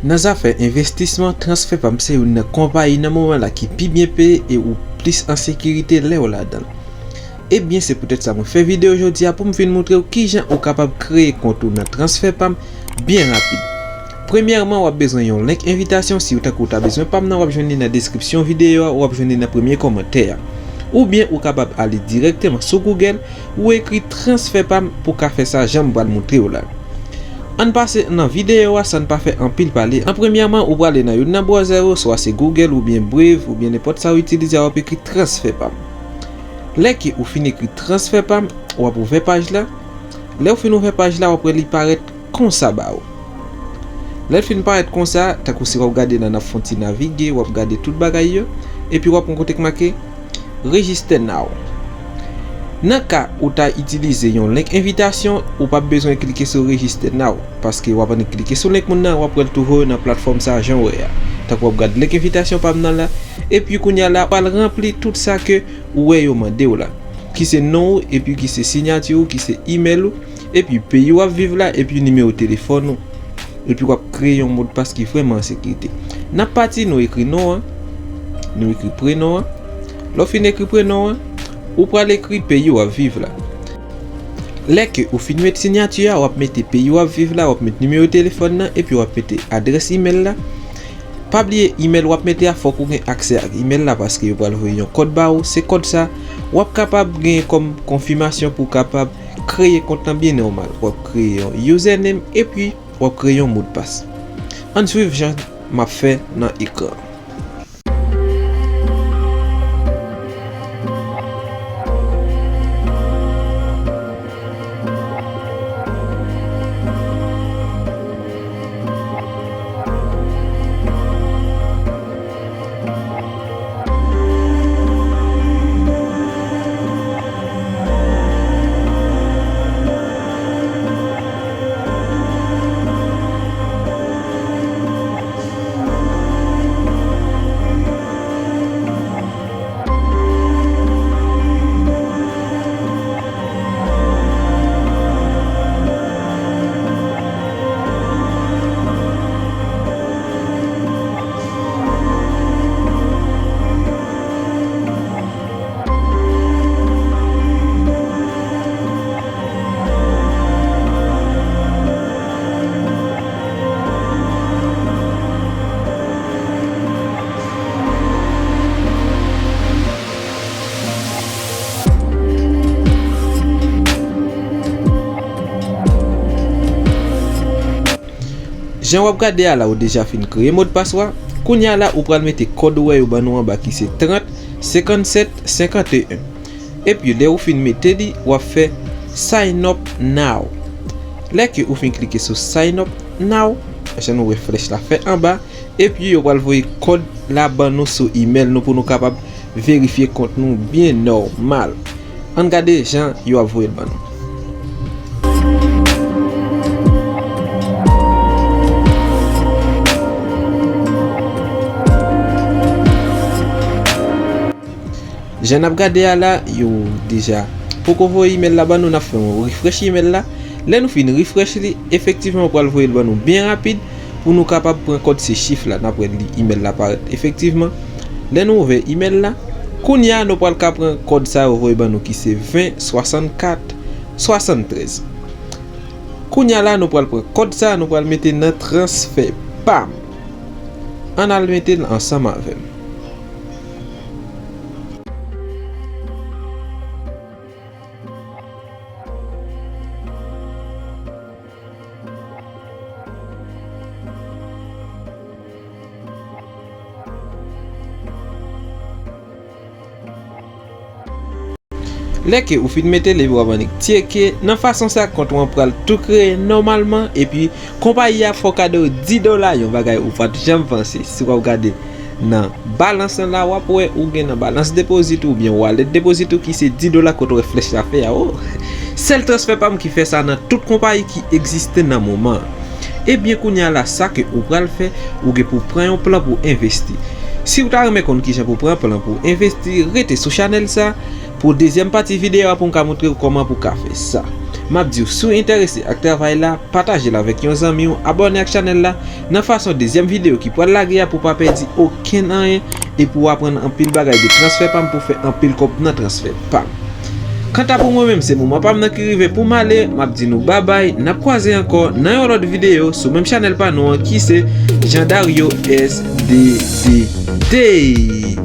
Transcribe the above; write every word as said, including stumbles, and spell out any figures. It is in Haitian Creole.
Nan zafè envestisman, Transfèpam se youn nan konpayi nan moman la ki pi byen peye e ou plis an sekirite lè w ladan l. Ebyen, se poutèt sa mwen fè videyo jodi a pou m vin montre w kijan ou kapab kreye kont ou nan Transfèpam byen rapid. Premyèman, w ap bezwen yon link envitasyon. Si w tankou w ta bezwen pa m nan, w ap jwenn li nan deskripsyon videyo a, w ap jwenn li nan premye kòmantè a. Oubyen ou kapab ale dirèkteman sou Google, ou ekri Transfèpam pou w ka fè sa jan m pral montre w la. Ann pase nan videyo a san n pa fè anpil pale. An premyèman, ou prale nan youn nan bwazè yo, swa se Google oubyen Brave oubyen nenpòt sa w itilize a, w ap ekri Transfèpam. Lè ke ou fin ekri Transfèpam, w ap ouvè paj la. Lè w fin ouvè paj la, w ap wè li parèt konsa ba ou. Lè l fin parèt konsa, tankou si w ap gade la, n ap fè yon ti navige, w ap gade tout bagay yo, epi w ap pran kote k make Register Now. Nan ka ou ta itilize yon link envitasyon, ou p ap bezwen klike sou Register Now, paske w ap annik klike sou link moun nan, w ap wè l tou voye w nan platfòm sa a jan w wè a. Tankou w ap gade link envitasyon pa m nan la, epi kounye a la, w al ranpli tout sa ke ou wè yo mande w la, ki se non w, epi ki se siyati w, ki se imèl ou, epi peyi w ap viv la, epi nimewo telefòn ou. Epi w ap kreye yon modpas ki vrèman an sekirite. N ap pati, nou ekri non an, nou ekri prenon an. Lè w fin ekri prenon an, ou pral ekri peyi w ap viv la. Lè ke ou fin met siyati a, w ap mete peyi w ap viv la, w ap met nimewo telefòn nan, epi w ap mete adrès imèl la. Pa bliye, imèl w ap mete a, fòk ou gen aksè ak imèl la, paske yo pral voye yon kòd ba ou. Se kòd sa, w ap kapab genyen kòm konfimasyon pou w kapab kreye kont lan byen nòmal. W ap kreye yon username, epi w ap kreye yon modpas. Ann swiv jan m ap fè nan ekran. Jan w ap gade a la, ou deja fin kreye modpas ou a. Kounye a la, ou pral mete kòd ou wè yo ban nou anba ki se trant, senkannsèt, senkanteyen. Epi, lè ou fin mete li, w ap fè Sign up now. Lè ke ou fin klike sou Sign up now, jan nou wè flèch la fè anba, epi yo pral voye kòd la ban nou sou imèl nou pou nou kapab verifye kont nou byen nòmal. Ann gade jan yo ap voye l ban nou. Jan n ap gade a la, yo deja poko voye imèl la ban nou, n ap fè yon refresh imèl la. Lè nou fin refresh li, efektivman, yo pral voye l ban nou byen rapid pou nou kapab pran kòd se chif la. N ap wè li, imèl la parèt efektivman. Lè nou ouvè imèl la, kounye a, nou pral ka pran kòd sa yo voye ban nou ki se ven swasannkat swasanntrèz. Kounye a la, nou pral pran kòd sa, nou pral mete nan transfè pa m. Ann al mete l ansanm avè m. Lè ke ou fin mete l epi w ap annik tcheke, nan fason sa kont ou an pral tou kreye nòmalman, epi konpayi a fè w kado di dola, yon bagay ou pa t janm panse. Si w ap gade nan balans lan la, w ap wè ou gen nan balans depozit ou oubyen wallet depozit ou ki se di dola kote w wè flèch la fè a, o. Sèl transfè pa m ki fè sa nan tout konpayi ki egziste nan moman an. Ebyen, kounye a la, sa ke ou pral fè, ou gen pou pran yon plan pou envesti. Si w ta renmen konn kijan pou pran plan pou envesti, rete sou chanèl sa pou dezyèm pati videyo a pou m ka montre w kòman pou w ka fè sa. M ap di w, si w enterese ak travay la, pataje l avèk yon zanmi w, abòne ak chanèl la, nan fason dezyèm videyo ki pral lage a pou w pa pèdi okenn anyen e pou w aprann anpil bagay de transfè pa m pou w fè anpil kòb nan transfè pa m. Kanta pou mwen menm, se moman pa m nan ki rive pou m ale, m ap di nou babay, n ap kwaze ankò nan yon lòt videyo sou menm chanèl pa nou an ki se Jean Dario S D D D.